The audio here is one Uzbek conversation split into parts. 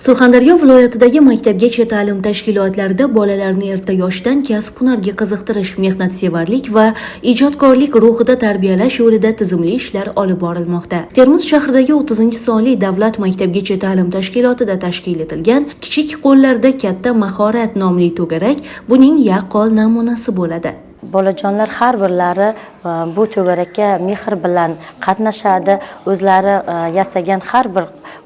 Surxondaryo viloyatidagi maktabgacha ta'lim tashkilotlarida bolalarni erta yoshdan kasb-hunarga qiziqtirish, mehnatsevarlik va ijodkorlik ruhida tarbiyalash yo'lida tizimli ishlar olib borilmoqda. Termiz shahridagi 30-sonli davlat maktabgacha ta'lim tashkilotida tashkil etilgan "Kichik qo'llarda katta mahorat" nomli to'garak buning yaqqol namunasi bo'ladi. Bolajonlar har birlari bu to'garakka mehr bilan qatnashadi. O'zlari yasagan, har bir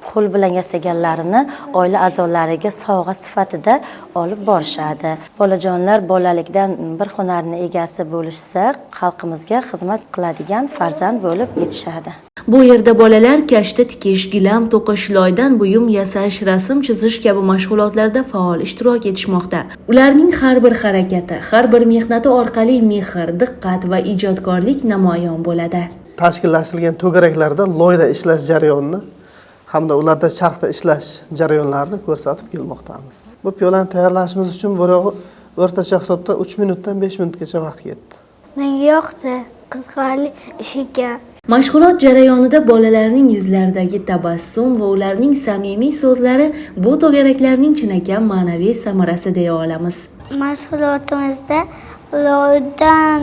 qo'l bilan yasaganlarini oila a'zolariga sovg'a sifatida olib borishadi. Bolajonlar bolalikdan bir hunarni egasi bo'lishsa, xalqimizga xizmat qiladigan farzand bo'lib yetishadi. Bu yerda bolalar kashta tikish, gilam to'qish, loydan buyum yasash, rasm chizish kabi mashg'ulotlarda faol ishtirok etishmoqda. Ularning har bir harakati, har bir mehnati orqali mehr, diqqat va ijodkorlik namoyon bo'ladi. Tashkillashtirilgan to'garaklarda loyda ishlash jarayonini hamda ularda charxda ishlash jarayonlarini ko'rsatib kelmoqdamiz. Bu piyolani tayyorlashimiz uchun bu yog'i o'rtacha hisobda 3 minutdan 5 minutgacha vaqt ketdi. Menga yoqdi, qiziqarli ish ekan. Mashg'ulot jarayonida bolalarning yuzlaridagi tabassum va ularning samimiy so'zlari bu to'garaklarning chinakam ma'naviy samarasi deya olamiz. Mashg'ulotimizda loydan,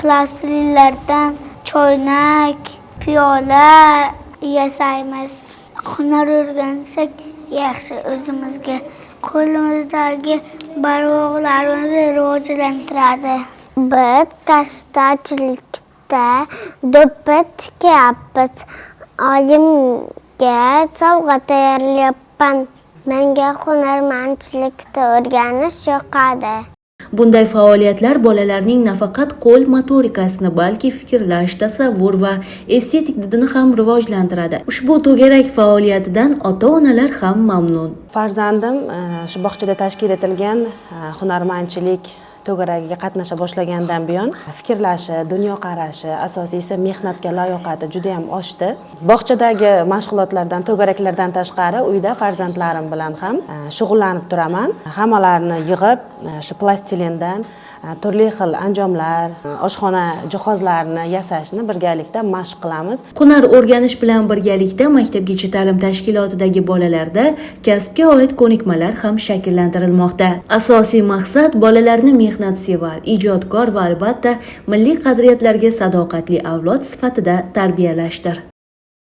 plastilinlardan choynak, piyola yasaymiz. Hunar o'rgansak yaxshi o'zimizga, qo'limizdagi barmoqlarimizni rivojlantiradi. Biz kashtachilikda do'ppi tikyapmiz. Oyimga sovg'a tayyorlayapman. Menga hunarmandchilikni o'rganish yoqadi. Bunday faoliyatlar bolalarning nafaqat qo'l motorikasini, balki fikrlash, tasavvur va estetik didini ham rivojlantiradi. Ushbu to'garak faoliyatidan ota-onalar ham mamnun. Farzandim shu bog'chada tashkil etilgan hunarmandchilik to'garagiga qatnasha boshlagandan buyon fikrlashi, dunyoqarashi, asosiysi, mehnatga layoqati juda yam oshdi. Bog'chadagi mashg'ulotlardan, to'garaklardan tashqari uyda farzandlarim bilan ham shug'ullanib turaman. Hammalarini yig'ib, shu plastilindan turli xil anjomlar, oshxona jihozlarini yasashni birgalikda mashq qilamiz. Hunar o'rganish bilan birgalikda maktabgacha ta'lim tashkilotidagi bolalarda kasbga oid ko'nikmalar ham shakllantirilmoqda. Asosiy maqsad bolalarni mehnatsevar, ijodkor va albatta milliy qadriyatlarga sadoqatli avlod sifatida tarbiyalashdir.